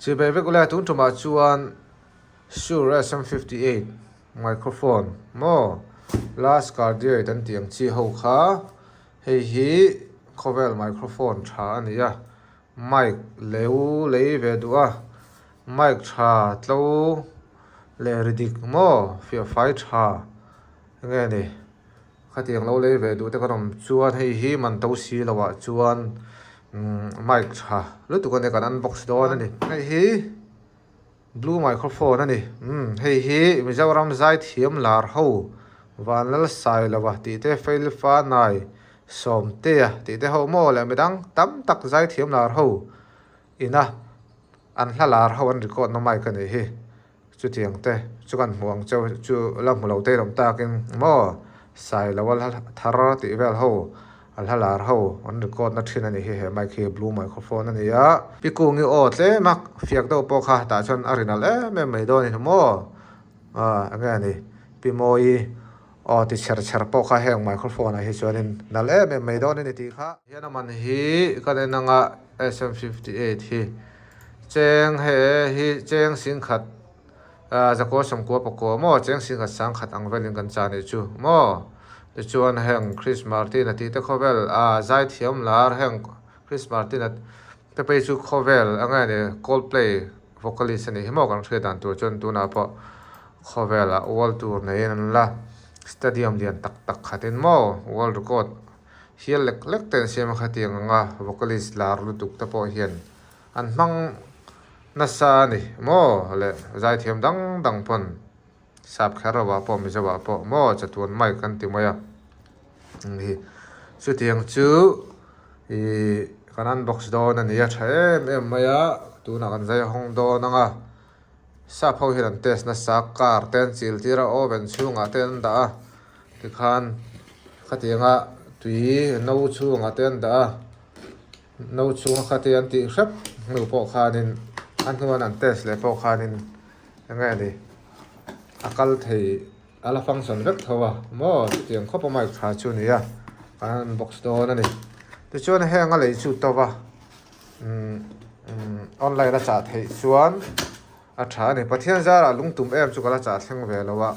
Chibai vek ula tun tumah chuan Shure SM58 microphone maw last cardioid an tih ang chi ho kha hei hi khawvel microphone tha a ni a, mic leu lei ve duh a, mic tha tlo leh ri dik maw fiah fai tha enge ni. Khatiang lo lei ve duh te kan awm chuan hei hi man to si lo ah chuan mic tha lutuk a nia kan unbox dawn a ni. Hei hi blue microphone a ni umm hei hi Mizoram zaithiam lar ho Vanlalsailova tih te Feilfanai Sawmtea tih te ho maw leh midang tam tak zaithiam lar ho ina an hla lar ho an record na mic a nih hi. Chutiang te chu kan hmu ang cheu chu la hmu lo te lawm takin maw Sailoa hla thar tih vel ho a hla lar ho an record na thin a nih hi he mic hi blue microphone a ni a. Pi Kungi aw tlem a fiak deuh pawh kha tah chuan a ri nalh em em mai dawn a ni maw ah enge a ni Pi Mawii aw ti chher chher pawh kha heng microphone ah hi chuanin nalh em em mai dawn a ni tih kha. Hian a man hi kan en anga SM58 hi. Cheng he hi cheng singkhat ah zakua sawmkua pakua maw cheng singkhat sangkhat ang velin kan chah nih chu maw tichuan heng Chris Martin a tih te khawvel ah zaithiam lar heng Chris Martin a te phei chu khawvel eng nge ni Coldplay vocalist a nih hi maw kan hriat dan tur chuan tunah pawh khawvel ah world tour neiin an la stadium lian tak tak khatin maw world record hial lek lek te an siam a khatiang anga vocalist lar lutuk te pawh hian An hmang nasa a ni maw le zaithiam dang dang pawn sap kher lo ah pawh Mizo ah pawh maw chatuan mic an ti mai a hi chutiang chu ih kan unbox dawn a ni a tha em em mai a tunah kan zai hawng dawn ang a sap ho hian an test nasa car te an chil tir a oven chhungah te an dah a tikhan khatianga tui no chhungah te an dah a. No chhunga kha te an tih hrep hnu pawh khanin a hnuan an test leh pawh khanin eng nge ni a kal thei a la function vek tho a maw chutiang khawp a mic tha chu a ni a kan unbox dawn a ni tichuan heng a lei chu to va umm umm online a chah theih chuan a tha a ni Pathian zarah lungtum em chu ka la chah thleng ve lo a.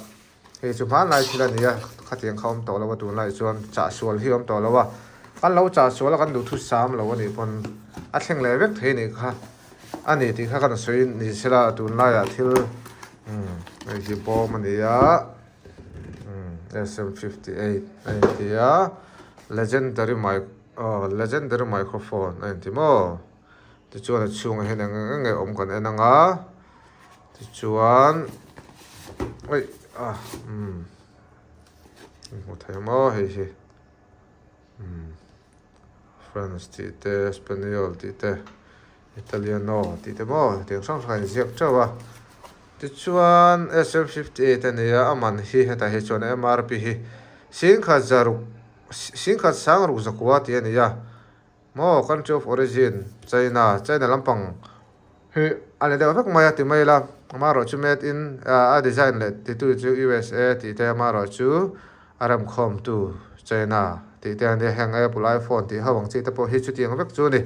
Hei chu hmanlai thil a ni a, khatiang kha awm tawh lo a tunlai chuan chah sual hi a awm tawh lo a, kan lo chah sual a kan duh thu sam lo a nih pawn a thleng leh vek thei a nih kha a ni tih kha kan sawi ni sela tunlaiah thil umm hei hi bawm a ni a umm SM 58 a inti a legendary mic aw legendary microphone a inti maw tichuan a chhungah hian eng eng nge awm kan en ang a. Tichuan aih ah umm hmu thei maw hei hi umm French tih te Spaniel tih te Italiano tih te maw hetiang hrang hrang a inziak teuh a tichuan SM 58 a ni a a man hi hetah hi chuan MRP hi singkhat zaruk singkhat sangruk zakua tih a ni a. Maw country of origin China, China lampang hi a ni deuh vek mai a ti mai ila amaherawh chu made in a design leh titu chu USA tih te amaherawh chu a remkhawm tu China tih te a nia heng Apple iPhone tih ho ang chi te pawh hi chutiang vek chu a ni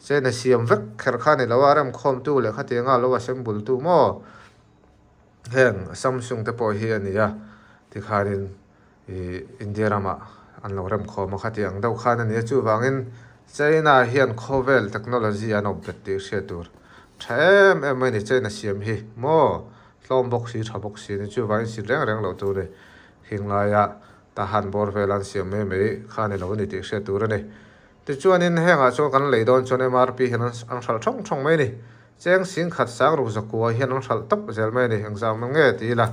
China siam vek kher kha a ni lo a remkhawm tu leh khatianga lo assemble tu maw heng Samsung te pawh hi a ni a tikhanin. Ih India ramah an lo rem khawm a khati ang deuh khan a ni a chuvangin China hian khawvel technology an awp bet tih hriat tur tha em em mai a ni China siam hi maw tlawm bawk si tha bawk si a ni chuvangin sit reng reng loh tur a ni khing laia tahan bawr vel an siam mai mai kha a ni lo a ni tih hriat tur a ni. Tichuanin hengah chuan kan lei dawn chuan MRP hian an hralh thawng thawng mai a ni. Cheng singkhat sangruk zakua hian an hralh tawp zel mai a ni. Engzam nge ti ila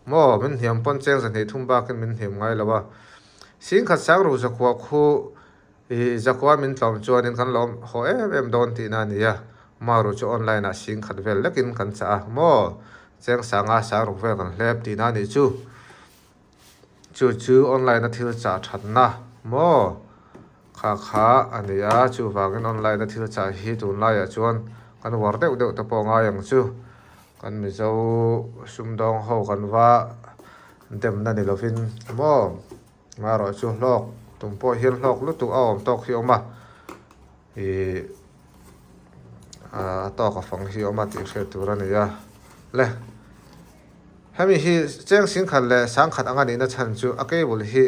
maw min hniam pawn cheng zahnih thum bakin min hniam ngai lo a. Singkhat sangruk zakua khu ih zakua min tlawm chuanin kan lawm haw em em dawn tihna a ni a. Maru chu online ah singkhat vel lekin kan chah a maw cheng sanga sangruk vel kan hlep tihna a nih chu. Chu chu online a thil chah thatna maw kha kha a ni a, chuvangin online a thil chah hi tunlaiah chuan kan uar deuh deuh te pawh ngai ang chu. Kan Mizo sumdawng ho kan va demna ni lovin maw marawh chu hlawk tum pawh hian hlawk lutuk a awm tawk hi a awm a ih. A tawk a fang hi a awm a tih hriat tur a ni a le. Hemi hi cheng singkhat leh sangkhat anga nihna chhan chu a cable hi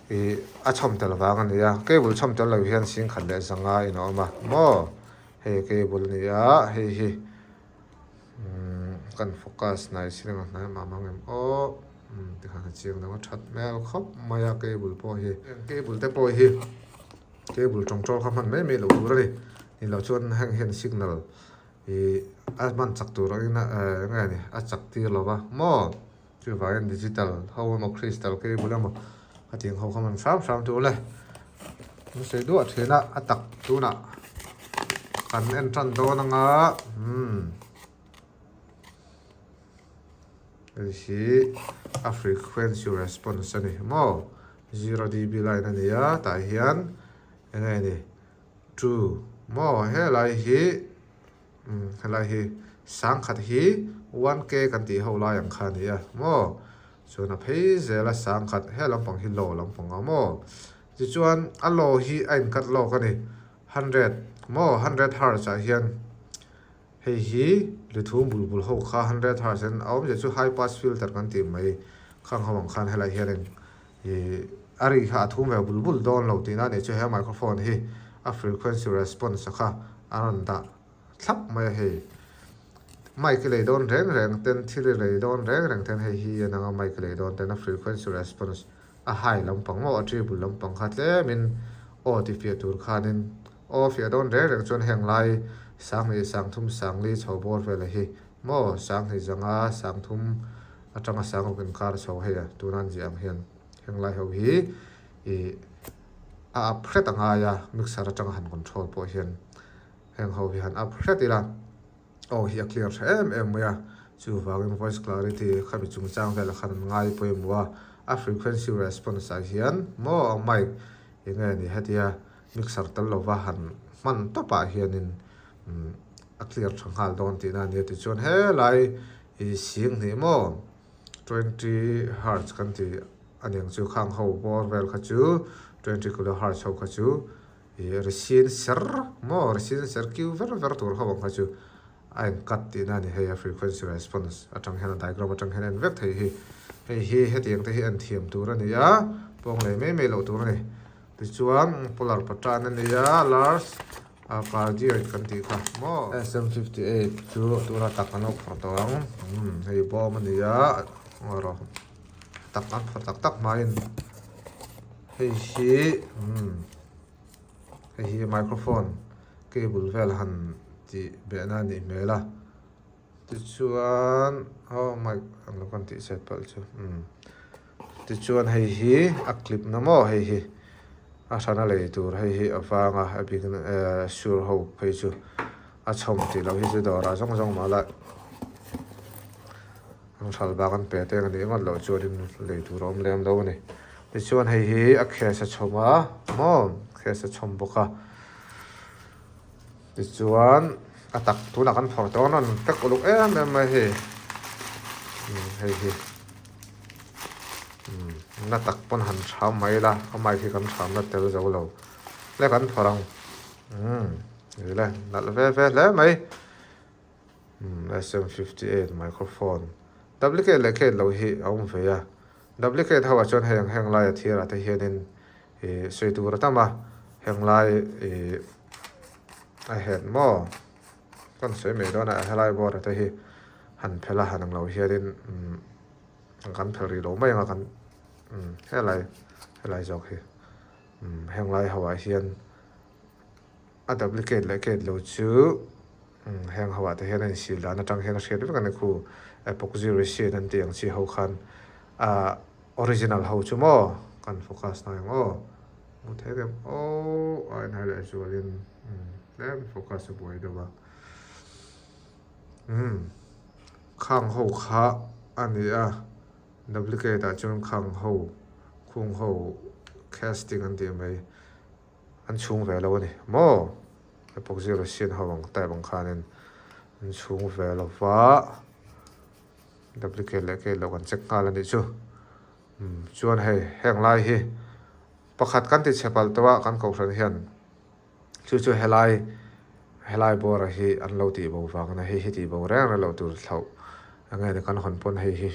ih a chhawm tel vang a ni a, cable chhawm tel lo hian singkhat leh zanga in a awm a maw hei cable a ni a hei hi umm kan focus hnai sin ang a hnai mah mang em aw umm tikhan a chiang deuh a that hmel khawp mai a cable pawh hi cable te pawh hi. Cable tawngtawl kha hman mai mai loh tur a ni. Ni loh chuan heng hian signal ih a hman chak tur angin eh eng nge ni a chak tir lo va maw chuvangin digital ho emaw crystal cable emaw khatiang ho kha hman hram hram tur le. An sawi duah thin a a tak tunah kan en tan dawn anga umm. Hei hi a frequency response a ni maw zero dB line a ni a tah hian eng nge ni two maw helai hi umm helai hi sangkhat hi one k kan tih ho lai ang kha a ni a maw chuan a phei zel a sangkhat he lampang hi low lampang a maw tichuan a low hi a in cut lawk a ni hundred maw hundred hertz ah hian. Hei hi lithum bul bul ho kha 100 hertz an a awmzia chu high pass filter kan tih mai khang ho ang khan helai hianin ih a ri kha a thum ve bul bul dawn lo tihna a nih chu he microphone hi a frequency response kha a rawn dah thlap mai a hei. Mic i lei dawn reng reng ten thil i lei dawn reng reng ten hei hi en anga mic i lei dawn ten a frequency response a high lampang maw a treble lampang kha tlemin aw ti fiah tur khanin Aw fiah dawn reng reng chuan heng lai Sanghnih Sangthum Sangli chho bawr vela hi maw Sanghnih zanga Sangthum atanga Sangruk inkar chho hei a tuna an ziah ang hian heng lai ho hi ih a up hret a ngai a mixer atanga han control pawh hian heng ho hi han up hret ila aw hi a clear tha em em mai a chuvangin voice clarity khami chungchang velah khan an ngai pawimawh a a frequency response ah hian maw a mic eng nge ni hetia. Mixer tel lova han hman tawpah hianin a clear tha nghal dawn tihna a nia tichuan helai ih sing hnih maw 20 hertz kan tih a niang chu khang ho bawr vel kha chu 20 kilo hertz ho kha chu ih ri sin ser maw ri sin ser kiu ver ver tur ho ang kha chu a in cut tihna a ni hei a frequency response atang hian a diagram atang hian a en vek thei hi hei hi hetiang te hi en thiam tur a ni a pawng leh mai mai loh tur a ni. Tichuan polar pattern a ni a, large cardioid kan tih kha maw. SM58 chu tuna tak an lo phawrh tawh ang, umm hei bawm a ni a, rawh tak an phawrh tak tak hmain hei hi umm hei hi microphone cable vel han tih behna a nih hmel a, tichuan aw mic ang lo kan tih set palh chu umm. Tichuan hei hi a clip na maw hei hi a hrana lei tur hei hi a vang a a bik in ehh sur ho phei chu a chhawm tih loh hi chu dawrah zawng zawng mah la an hral bak an pe te ang anih ngawt loh chuanin lei tur a awm lem lo a ni. Tichuan hei hi a case a chhawm a maw case a chhawm bawk a tichuan a tak tunah kan phawrh tawh a rawn pack uluk em em mai hei hei hi. Na tak pawn han ṭham mai ila a mic hi kan ṭham na tel zo lo le kan phawrh ang umm le nalh ve ve hle mai umm SM58 microphone duplicate leh kate lo hi a awm ve a duplicate ho ah chuan hei ang heng lai a thir ah te hianin ih sawi tur a tam a heng lai ih a het maw kan sawi mai dawn a helai board ah te hi han phelh a han ang lo hianin umm. Kan phel rih lo mai ang a kan umm helai helai zawk hi umm heng lai ho ah hian a duplicate leh gate lo chu umm heng ho ah te hian a insil dan atang hian a hriat vek a ni khu epoxy resin an tih ang chi ho khan ahh original ho chu maw kan focus na ang aw hmu thei em aw a inhai leh zualin umm tlem focus a buai deuh a umm. Khang ho kha a ni a, duplicate ah chuan khang ho khung ho casting an tih mai an chhung ve lo a ni maw epoxy resin ho ang type ang khanin an chhung ve lo va duplicate leh cake loh kan check nghal a nih chu umm chuan hei heng lai hi pakhat kan ti chhe palh tawh a kan kohhran hian. Chu chu helai Helai bawra hi an lo tih bo vang a, hei hi tih bo reng reng loh tur thlauh eng nge ni kan hawn pawn hei hi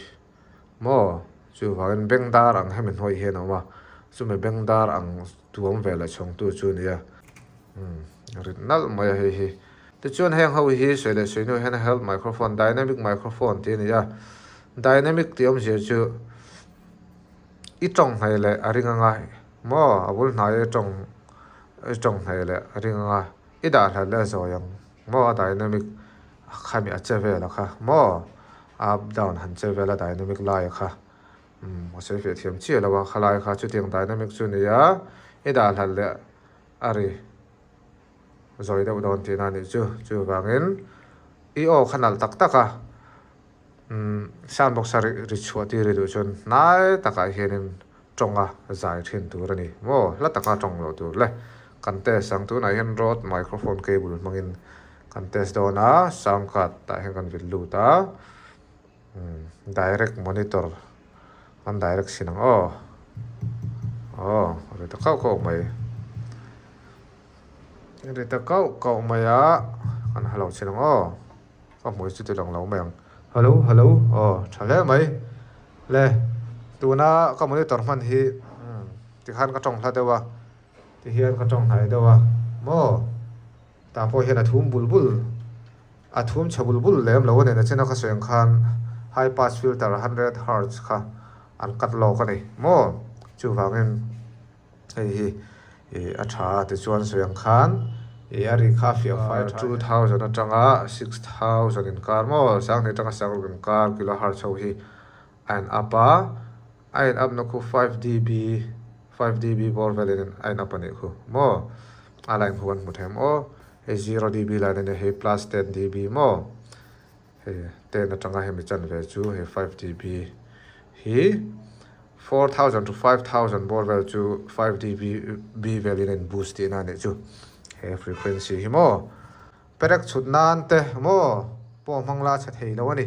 maw chuvangin bengdar ang hemi hnuai hian a awm a, chumi bengdar ang tuam ve leh chhawngtu chu a ni a, umm rit nalh mai a hei hi. Tichuan heng ho hi sawi leh sawi hnuah hian health microphone, dynamic microphone tih a ni a, dynamic tih awmzia chu i tawng hnaih leh a ring anga maw a bul hnaia i tawng i tawng hnaih leh a ring anga i dah hlat leh a zawi ang maw a dynamic khami a che vel a kha maw up down han che vel a dynamic lai a kha umm a sawi feh thiam chiah lo a khalai kha chutiang dynamic chu a ni a i dah hlat leh a ri zawi deuh dawn tihna a nih chu chuvangin i aw kha nalh tak tak a umm sound box a ri chhuah tir i duh chuan hnai takah hianin tawnga zai thin tur a ni maw hla taka tawng loh tur le kan test ang tunah hian rode microphone cable hmangin kan test dawn a sound card tah hian kan vil lut a umm direct monitor kan direct sin ang aw aw ri ta kauh kauh mai ri ta kauh kauh mai a kan ha lo chin ang aw. Ka hmui chu ti lang lo mai ang. Hello hello aw tha hle mai le tuna ka monitor hman hi tikhan ka tawng hla deuh a tihian ka tawng hnai deuh a maw tah pawh hian a thum bul bul a thum chhe bul bul lem lo a ni nachina ka sawi ang khan high pass filter hundred hertz kha an cut lawk a ni maw chuvangin. Hei hi ih a tha a tichuan sawi ang khan ih a ri kha a fiah fai tha 2000 atanga 6000 inkar maw sanghnih atanga sangruk inkar kilohertz ho hi a in up a a in up na khu 5dB 5dB bawr velin a in up a nih khu maw a line khu kan hmu thei ang aw hei 0dB line a nia hei plus 10dB maw hei 10 atanga hemi chanve chu hei 5dB hi. 4000 to 5000 bawr vel chu 5dB B velin a in boost tihna a nih chu he frequency hi maw perek chhut nan te maw pawh hmang la chhe thei lo a ni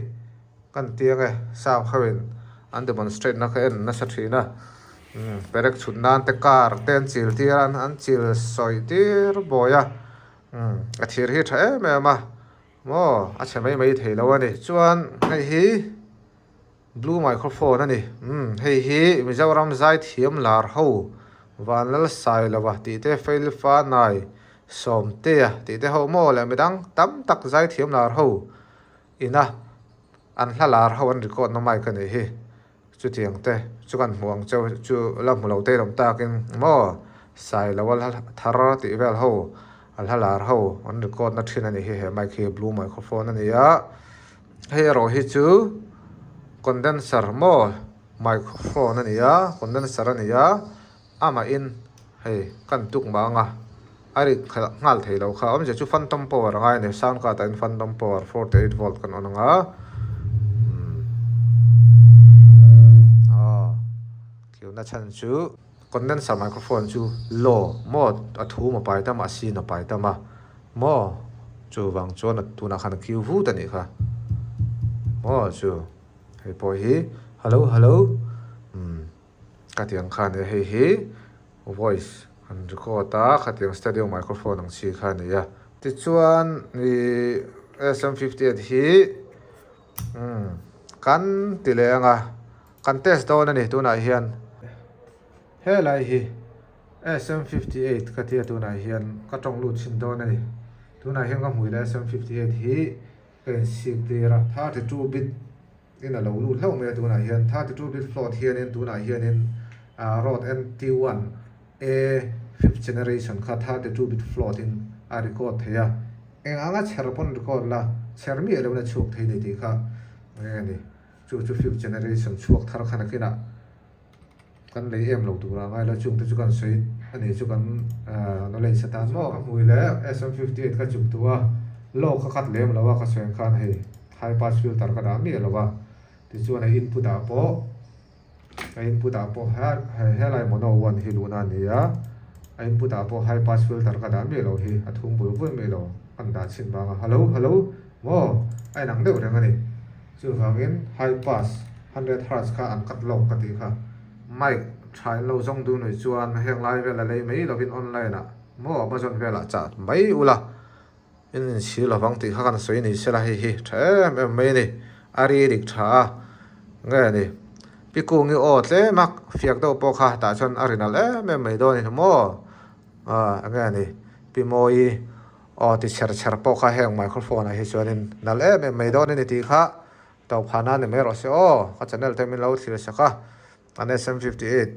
kan tiang e sap ho in an demonstrate na kha en nasa thin a umm perek chhut nan te car te an chil tir a an chil sawi tir bawi a umm a thir hi a tha em em a maw a chhe mai mai thei lo a ni chuan hei hi. Blue microphone a ni. Umm hei hi Mizoram zaithiam lar ho Vanlal Sailova tih te Feilfa Nai Sawmtea tih te ho maw leh midang tam tak zaithiam lar ho ina an hla lar ho an record na mic a nih hi. Chutiang te chu kan hmuh ang cheu chu la hmu lo te in awm takin maw Sailova hla thar tih vel ho an hla lar ho an record na thin a nih hi he mic hi blue microphone a ni a. Hei erawh hi chu condenser maw microphone a ni a condenser a ni a amahin hei kan tuk mang a a ri khalh nghal thei lo kha awmzia chu phantom power a ngai a ni sound card ah hian phantom power 48 volt kan on ang a umm aw tliuna chhan chu condenser microphone chu low maw a thum a pai tam a a sin a pai tam a. Maw? Chuvang chuan a tunah khan a kiu vut a nih kha. Maw chu hei pawh hi hello hello umm ka ti ang kha a nia hei hi voice an record a khatiang studio microphone ang chi kha a ni a. Tichuan ih SM58 hi umm kan ti leh ang a kan test dawn a ni tunah hian. Helai hi SM58 ka tia tunah hian ka tawng lut chhin dawn a ni. Tunah hian ka hmui leh SM58 hi ka insik tir a. 32 bit in a lo lut hlauh mai a tunah hian. 32 bit float hianin tunah hianin Rode NT1 A fifth generation kha 32 bit float in a record thei a. Eng anga chher pawn record la chher miah loin a chhuak thei ni tih kha nge a ni. Chu chu fifth generation chhuak thar kha nakinah. Kan lei em lo tura ngai lo chungte chu kan sawi a ni chu kan knowledge atan maw ka hmui leh SM58 ka chuk tu a low ka cut lem lo a ka sawi ang khan hei high pass filter ka dah miah lo a tichuan a input ah pawh a input ah pawh helai mono one hi luhna a ni a a input ah pawh high pass filter ka dah miah lo hi a thum bul bul miah lo kan dah chhin vang a hello hello maw a inang deuh reng a ni. Chuvangin high pass 100 hertz kha an cut lawk ka tih kha. Mic tha in lo zawng duh nuih chuan heng lai vel a lei mai lovin online ah maw Amazon velah chah mai ula. In inchhir lovang tih kha kan sawi ni sela hei hi tha em em mai a ni. A ri dik tha a nge ni. Pi Kungi aw tlem a fiak deuh pawh kha tah chuan a ri nalh em em mai dawn a ni maw? Aaa nge ni Pi Mawi aw ti chher chher pawh kha heng microphone ah hi chuanin nalh em em mai dawn a ni tih kha tawphan a ni mai rawh se aw. Ka channel te min lo thlir sak a, an SM58.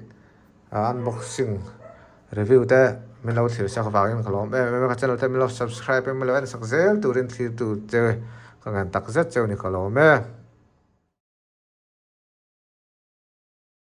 Unboxing review te min lo thlir sak avangin ka lawm em em a, ka channel te min lo subscribe em min lo en sak zel turin thlir tu che ka ngen tak zet cheu ni ka lawm e.